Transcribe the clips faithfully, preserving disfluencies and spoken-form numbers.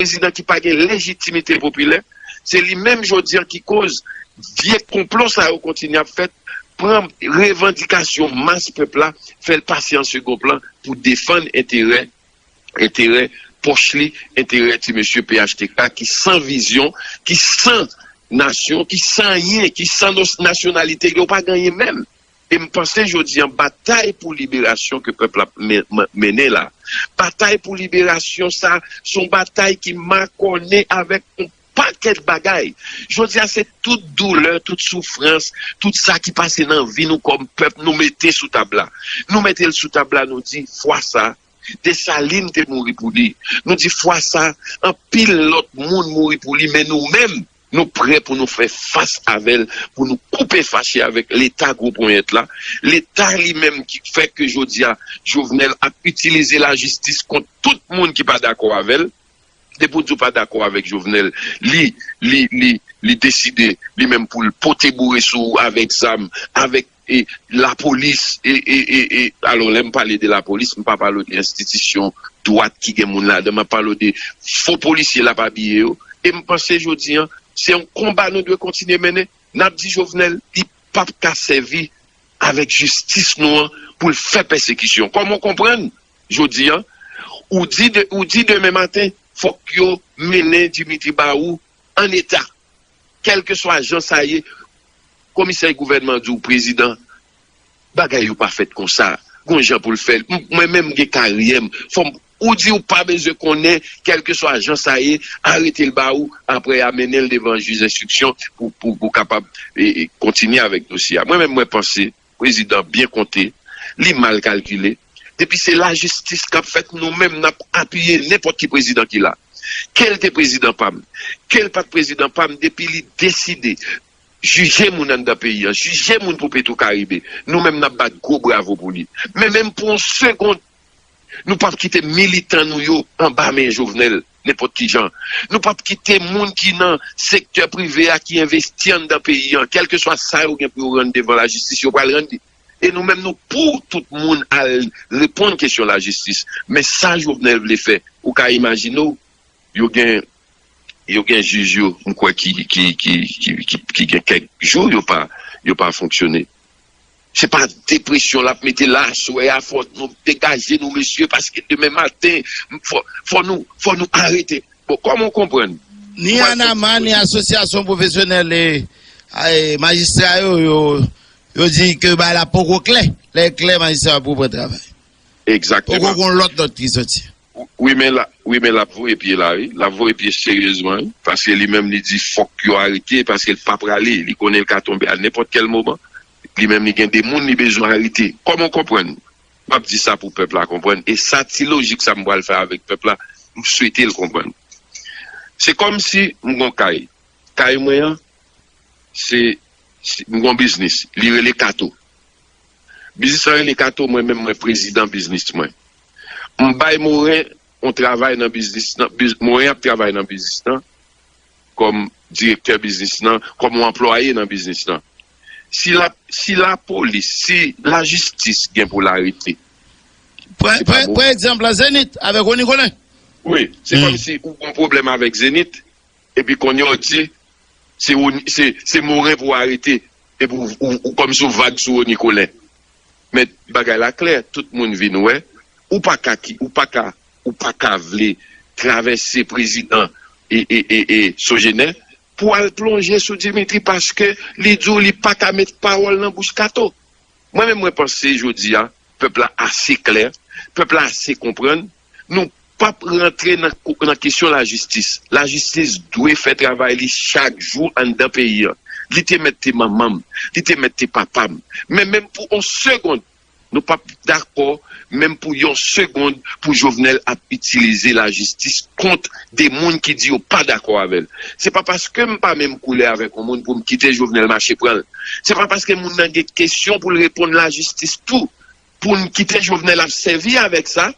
prezidan ki pa gen lejitimite popilè, se li menm jodi a ki koz vye konplo sa yo kontinye ap fèt, pran revandikasyon mas pèp la, fè l pase an segon plan pou defann enterè, enterè pòch li, enterè ti mesye P H T K ki san vizyon, ki san nasyon, ki san anyen, ki san nos- nasyonalite, yo pa gen anyen menm. E m panse jodi a, batay pou liberasyon ke pèp la men- men- mennen la, batay pou liberasyon sa, se yon batay ki makònen avèk yon pakèt bagay. Jodi a, se tout doulè, tout soufrans, tout sa ki pase nan vi nou kòm pèp, nou mete sou tab la. Nou mete l sou tab la, nou di, fwa sa, Desalin te mouri pou li. Nou di, fwa sa, anpil lòt moun mouri pou li, men nou menm, nou prè pou nou fè fas avè l, pou nou koupe fache avèk Leta gwo ponyèt la. Leta li menm ki fè ke jodi a, Jovenel ap itilize lajistis kont tout moun ki pa dakò avè l. Depi w di w pa dakò avèk Jovenel, li, li, li, li deside, li menm pou l pote boure sou ou avèk zam, avèk e, lapolis, e, e, e, e, alò, lè m pale de lapolis, m pa pale de enstitisyon dwat ki gen moun ladan, m ap pale de fo polisye l ap abiye yo. E m panse jodi a, se yon konba nou dwe kontinye mennen. N ap di Jovenel, li p ap ka sèvi avèk jistis nou an pou l fè pèsekisyon. Kòman w konprann jodi a, ou di, de, ou di demen maten, fòk yo mennen Dimitri Baou an eta. Kèlkeswa jan sa ye, komisè gouvènman di w, prezidan, bagay yo pa fèt konsa. Gon jan pou l fè l. M- Mwen menm, m gen karyè m. Fò m, ou di w pa bezwen konnen, kèlkeswa jan sa ye, arete l ba ou, apre a mennen l devan jij enstriksyon pou, pou, pou kapab e, e, kontinye avèk dosye a. Mwen menm, mwen panse, prezidan byen konte, li mal kalkile. Depi se lajistis k ap fèt, nou menm, n ap apiye nenpòt ki prezidan ki la. Ke l te prezidan pa m, ke l pa t prezidan pa m, depi li deside jije moun anndan peyi a, jije moun pou Petwokaribe, nou menm n ap bat gwo bravo pou li. Men menm pou yon segonn, nou p ap kite militan nou yo anba men Jovenel, nenpòt ki jan. Nou p ap kite moun ki nan sektè prive a, ki envesti anndan peyi a, kèlkeswa sa yo gen pou yo rann devan lajistis, yo pral rann li. E nou menm, nou pou tout moun al reponn kesyon lajistis. Men sa Jovenel vle fè, ou ka imajine w, yo gen, yo gen jij yo, m kwè ki, ki, ki, ki, ki, ki gen kèk jou yo pa, yo pa fonksyone. Se pa depresyon l ap mete la aswè a, fò nou degaje nou, mesye, paske demen maten, fò, fò nou, fò nou arete. Bon, kòman w konprann? Ni Anama, ni asosyasyon pwofesyonèl e, e majistra yo, yo, yo di ke bagay la poko klè. Lè klè, majistra yo pou pran travay. Egzakteman. Poko gon lòt nòt ki soti. Wi, men la, wi, men l ap voye pye la, wi. L ap voye pye seryezman, wi. Paske li menm, li di fòk yo arete, paske l pa prale. Li konnen l ka tonbe a nenpòt kèl moman. Li menm, li gen de moun li bezwen arete. Kòman w konprann? M ap di sa pou pèp la konprann. E sa ti lojik sa m pral fè avèk pèp la, m swete l konprann. Se kòmsi m gon kay. Kay mwen an, se, se m gon biznis. Li rele Kato. Biznis lan rele Kato, mwen menm mwen prezidan biznis mwen. M bay Moren yon travay nan biznis nan, biz, Moren ap travay nan biznis nan kòm direktè biznis nan, kòm yon anplwaye nan biznis nan. Si la, si lapolis, si lajistis gen pou l arete, se pa Moren. Pran egzanp la Zenith avèk Rony Colin. Wi, se kòmsi ou gon pwoblèm avèk Zenith, epi kounye a w di, se, se, se Moren pou w arete, epi w, w, w, kòmsi w vag sou Rony Colin. Men bagay la klè, tout moun vin wè, ou pa ka ki, ou pa ka, ou pa ka vle travèse prezidan e, e, e, e Sogener pou al plonje sou Dimitri paske li di w li pa ka met pawòl nan bouch Kato. Mwen menm, mwen panse jodi a, pèp la ase klè, pèp la ase konprann. Nou p ap rantre nan, nan kesyon lajistis. Lajistis dwe fè travay li chak jou anndan peyi a. Li te mèt te manman m, li te mèt te papa m. Men menm pou yon segonn, nou p ap dakò, menm pou yon segonn, pou Jovenel ap itilize lajistis kont de moun ki di yo pa dakò avè l. Se pa paske m pa menm koulè avèk yon moun pou m kite Jovenel mache pran l. Se pa paske moun nan gen kesyon pou l reponn lajistis tou, pou n kite Jovenel ap sèvi avèk sa,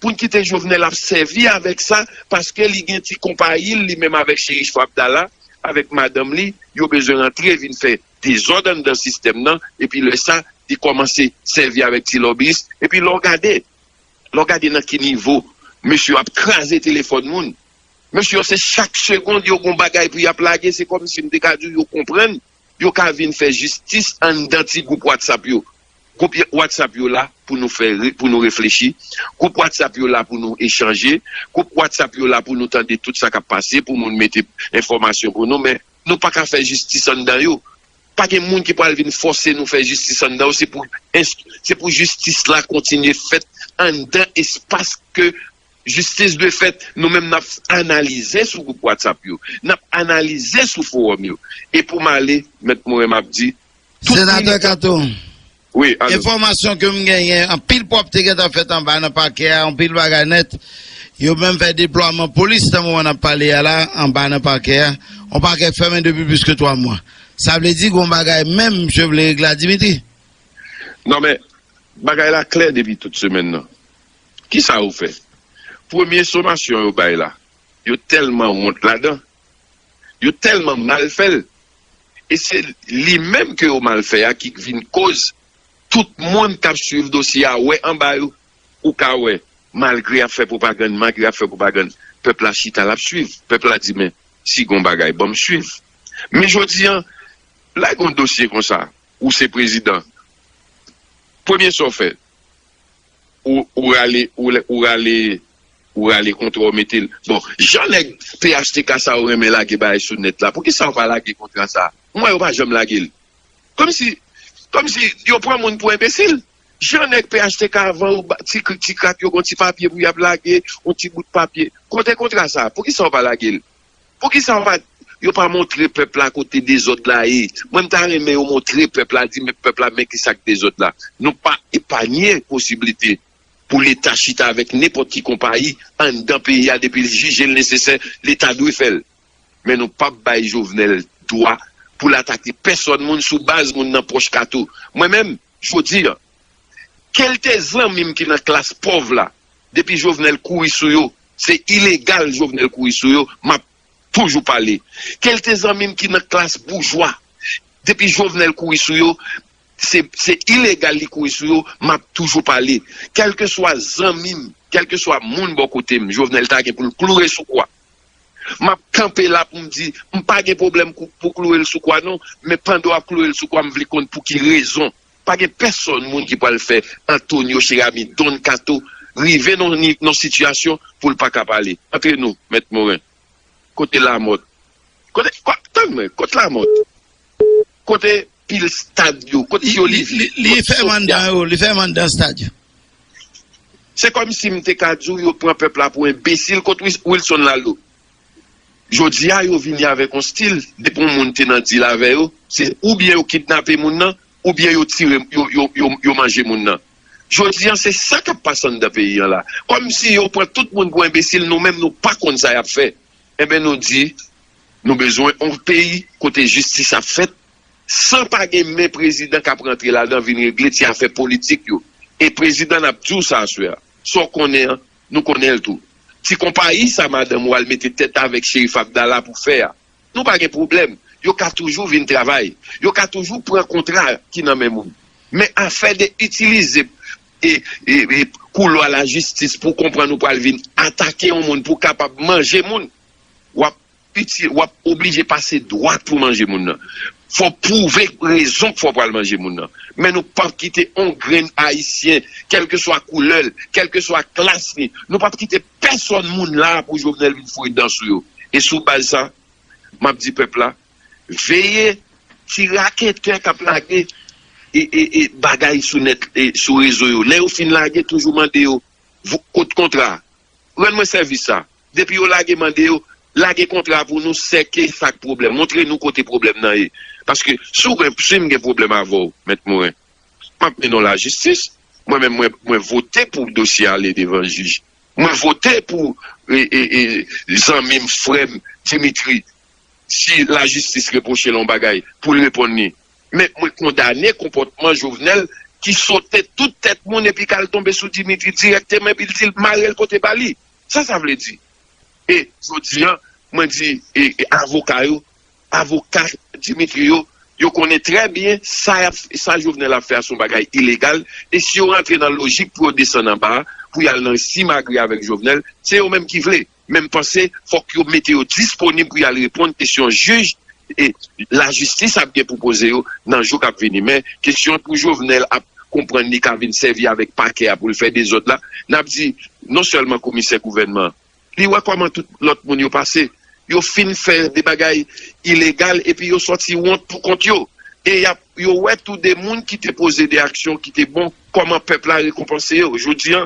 pou n kite Jovenel ap sèvi avèk sa, paske li gen ti konpayi l, li menm avèk Cherif Abdallah, avèk madanm li, yo bezwen rantre vin fè dezòd anndan sistèm nan, epi lè sa, li kòmanse sèvi avèk ti lòbiyis, epi lè w gade, lè w gade nan ki nivo mesye yo ap kraze telefòn moun, Mesye yo, se chak segonn yo gon bagay pou y ap lage, se kòmsi m te ka di w yo konprann, yo ka vin fè jistis anndan ti gwoup WhatsApp yo. Gwoup WhatsApp yo la pou nou fè re- pou nou reflechi. Gwoup WhatsApp yo la pou nou echanje. Gwoup WhatsApp yo la pou nou tande tout sa k ap pase, pou moun mete enfòmasyon pou nou, men nou pa ka fè jistis anndan yo. Pa gen moun ki pral vin fòse nou fè jistis anndan yo. Se pou, se pou jistis la kontinye fèt anndan espas ke jistis dwe fèt. Nou menm n ap analize sou gwoup WhatsApp yo, n ap analize sou fowòm yo. E pou m ale, Mèt Moren, m ap di, tout Senatè militan Kato, wi, alo. Enfòmasyon ke m genyen, anpil pwòpte gentan fèt anba nan pakè a, anpil bagay nèt. Yo menm fè deplwaman polis nan moman n ap pale a la, anba nan pakè a. Yon pakè fèmen depi plis ke twa mwa. Sa vle di gon bagay menm misye vle regle a Dimitri? Non, men bagay la klè depi tout semèn nan. Kisa yo fè? Premye somasyon yo bay la, yo tèlman wont ladan, yo tèlman mal fè l, e se li menm ke yo mal fè a ki vin koz tout moun k ap swiv dosye a wè anba yo. Ou ka wè, malgre y ap fè pwopagann, malgre y ap fè pwopagann, pèp la chita, l ap swiv. Pèp la di, men, si gon bagay, ban m swiv. Men jodi a, lè gon dosye konsa, ou se prezidan, premye sa w fè, ou, ou rale, ou, ou rale, ou rale kontra, w mete l. Bon, jan nèg P H T K sa yo renmen lage bagay sou nèt la, poukisa yo pa lage kontra sa? M wè yo pa janm lage l. Kòmsi, kòmsi yo pran moun pou enbesil. Jan nèg P H T K avan yo, ba- ti, kri- ti krak yo gon ti papye pou y ap lage, yon ti bout papye. Kote kontra sa? Poukisa yo pa lage l? Poukisa yo pa, yo pa montre pèp la kote dezòd la ye? Mwen, m ta renmen yo montre pèp la, di men pèp la, men kisa k dezòd la. Nou pa epanye posiblite pou Leta chita avèk nenpòt ki konpayi anndan peyi a, depi l jije l nesesè, Leta dwe fè l. Men nou p ap bay Jovenel dwa pou l atake pèsòn moun sou baz moun nan pwòch Kato. Mwen menm, jodi a, ke l te zanmi m ki nan klas pòv la, depi Jovenel kouri sou yo, se ilegal Jovenel kouri sou yo, m ap toujou pale. Ke l te zanmi m ki nan klas boujwa, depi Jovenel kouri sou yo, se, se ilegal li kouri sou yo, m ap toujou pale. Kèlkeswa zanmi m, kèlkeswa moun bò kote m, Jovenel ta gen pou l kloure sou kwa. M ap kanpe la pou m di, m pa gen pwoblèm pou kloure l sou kwa non, men pandan w ap kloure l sou kwa, m vle konn pou ki rezon. Pa gen pèsòn moun ki pral fè Antonio Cheramy, Don Kato, rive nan yon sitiyasyon pou l pa ka pale. Antre nou, Mèt Moren. Kote Lamòt? Kote, tann mwen, kote Lamòt? Kote pil stad yo? Kote Olivier? Li fèmen anndan yo, li fèmen anndan stad yo. Se kòmsi m te ka di w yo pran pèp la pou enbesil. Kot Wilson Lalo? Jodi a, yo vini avèk yon stil, depi yon moun te nan dil avè yo, se oubyen yo kidnape moun nan, oubyen yo tire, yo, yo, yo, yo manje moun nan. Jodi a, se sa k ap pase anndan peyi an la. Kòmsi yo pran tout moun pou enbesil, nou menm nou pa konn sa y ap fè. Enben, nou di, nou bezwen yon peyi kote jistis ap fèt, san pa gen men prezidan k ap rantre ladan vin regle ti afè politik yo. E prezidan, n ap di w sa aswè a, sa w konnen an, nou konnen l tou. Ti konpayi sa madanm ou al mete tèt avèk Cherif Abdallah pou fè a, nou pa gen pwoblèm. Yo ka toujou vin travay. Yo ka toujou pran kontra ki nan men moun. Men afè de itilize e, e, e koulwa lajistis pou konprann ou pral vin atake yon moun pou kapab manje moun, w ap itil, w ap oblije pase dwat pou manje moun nan. Fò w pwouve rezon k fè w pral manje moun nan. Men nou p ap kite yon grenn Ayisyen, kèlkeswa koulè l, kèlkeswa klas li, nou p ap kite pèsòn moun la pou Jovenel vin foure dan sou yo. E sou baz sa, m ap di pèp la, veye ti raketè k ap lage e, e, e bagay sou nèt, e, sou rezo yo. Lè yo fin lage, toujou mande yo, vo- kot kontra? Rann mwen sèvis sa. Depi yo lage mande yo, lage kontra pou nou, sèke sa k pwoblèm. Montre nou kote pwoblèm nan ye. Paske si w gen, si m gen pwoblèm avè w, Mèt Moren, m ap mennen w lajistis. Mwen menm, mwen, mwen vote pou dosye a ale devan jij. Mwen vote pou e, e, e, zanmi m, frè m, Dimitri, si lajistis repwoche l yon bagay, pou l reponn li. Men mwen kondane konpòtman Jovenel ki sote tout tèt moun epi k al tonbe sou Dimitri dirèkteman epi l di l mare l pote ba li. Sa sa vle di? E jodi a, mwen di e, e avoka yo, avoka Dimitri yo, yo konnen trè byen sa y ap, sa Jovenel ap fè a se yon bagay ilegal. E si yo rantre nan lojik pou yo desann anba a, pou y al nan simagri avèk Jovenel, se yo menm ki vle. Men m panse fòk yo mete yo disponib pou y al reponn kesyon jij e lajistis ap gen pou poze yo nan jou k ap vini. Men kesyon pou Jovenel ap konprann li ka vin sèvi avèk pakè a pou l fè dezòd la, n ap di non sèlman komisè gouvènman an, li wè kòman tout lòt moun yo pase. Yo fin fè de bagay ilegal epi yo sòti wont pou kont yo. E y ap, yo wè tou de moun ki te poze de aksyon ki te bon, kòman pèp la rekonpanse yo. Jodi a,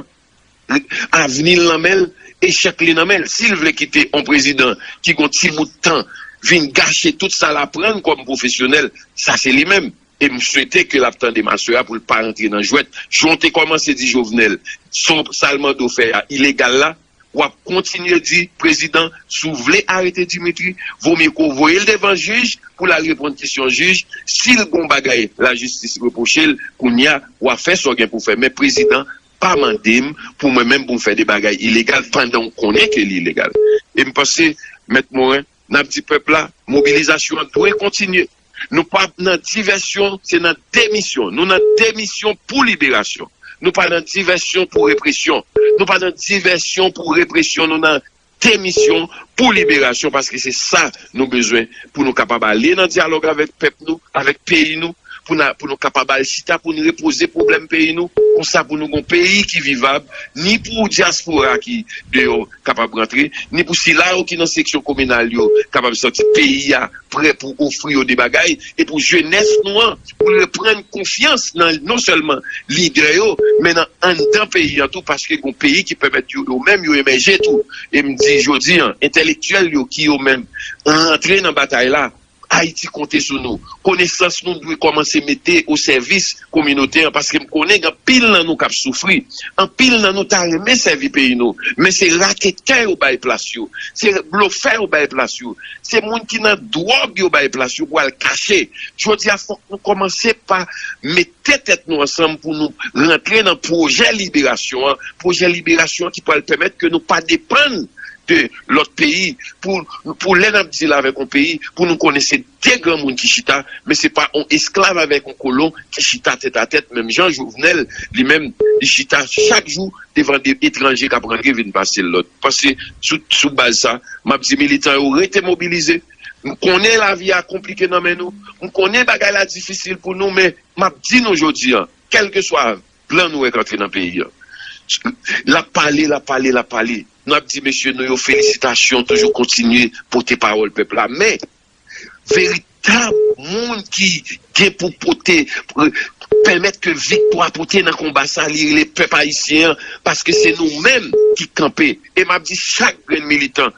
avni l nan men l, echèk li nan men l. Si l vle kite yon prezidan ki gon ti bout tan vin gache tout sa l aprann kòm pwofesyonèl, sa se li menm. E m swete ke l ap tande m aswè a pou l pa rantre nan jwèt. Jan w te kòmanse di Jovenel, son Salmando fè a ilegal la, w ap kontinye di, prezidan, si w vle arete Dimitri, vomye ke w voye l devan jij pou l al reponn kesyon jij. Si l gon bagay lajistis repwoche l, kounye a, w a fè sa w gen pou w fè. Men prezidan, pa mande m pou mwen menm pou m fè de bagay ilegal pandan w konnen ke li ilegal. E m panse, Mèt Moren, n ap di pèp la, mobilizasyon an dwe kontinye. Nou pa nan divèsyon, se nan demisyon. Nou nan demisyon pou liberasyon. Nou pa nan divèsyon pou represyon. Nou pa nan divèsyon pou represyon. Nou nan demisyon pou liberasyon, paske se sa nou bezwen pou nou kapab ale nan dyalòg avèk pèp nou, avèk peyi nou, pou na, pou nou kapab al chita, pou n repoze pwoblèm peyi nou, konsa pou nou gon peyi ki vivab, ni pou dyaspora ki deyò kapab rantre, ni pou sila yo ki nan seksyon kominal yo kapab santi peyi a prè pou ofri yo de bagay, e pou jenès nou an, pou reprann konfyans nan non sèlman lidè yo, men nan anndan peyi an tou, paske gon peyi ki pèmèt yo, yo menm yo emèje tou. E m di jodi a, entèlektyèl yo ki yo menm rantre nan batay la, Ayiti konte sou nou. Konesans nou dwe kòmanse mete o sèvis kominote an, paske m konnen gen anpil nan nou k ap soufri. Anpil nan nou ta renmen sèvi peyi nou, men se raketè yo bay plas yo, se blofè yo bay plas yo, se moun ki nan dwòg yo bay plas yo pou al kache. Jodi a, fòk nou kòmanse pa mete tèt nou ansanm pou nou rantre nan pwojè liberasyon an, pwojè liberasyon an ki pral pèmèt ke nou pa depann de lòt peyi, pou, pou lè n ap dil avèk yon peyi, pou nou konnen se de granmoun ki chita, men se pa yon esklav avèk yon kolon ki chita tèt a tèt, menm jan Jovenel, li menm, li chita chak jou devan de etranje k ap rantre vin pase l lòd. Paske sou, sou baz sa, m ap di militan yo rete mobilize. M konnen lavi a konplike nan men nou, m konnen bagay la difisil pou nou, men m ap di nou jodi a, kèlkeswa plan nou wè k antre nan peyi a, l ap pale, l ap pale, l ap pale. Nou ap di mesye nou yo felisitasyon, toujou kontinye pote pawòl pèp la. Men, veritab moun ki gen pou pote, pou pèmèt ke viktwa pote nan konba sa, li rele pèp ayisyen an, paske se nou menm ki kanpe. E m ap di chak grenn militan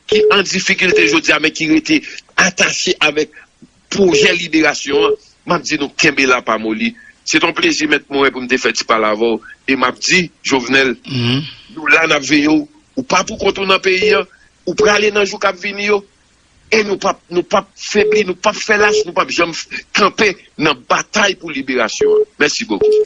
ki an difikilte jodi a, men ki rete atache avèk pwojè liberasyon an, m ap di nou kenbe la, pa moli. Se t on plezi, Mèt Moren, pou m te fè ti pale avè w. E m ap di, Jovenel, nou la, n ap veye w. Ou pa pou kont ou nan peyi an. Ou prale nan jou k ap vini yo. E nou p ap, nou p ap febli, nou p ap fè lach, nou p ap janm f-, kanpe nan batay pou liberasyon an. Mèsi bokou.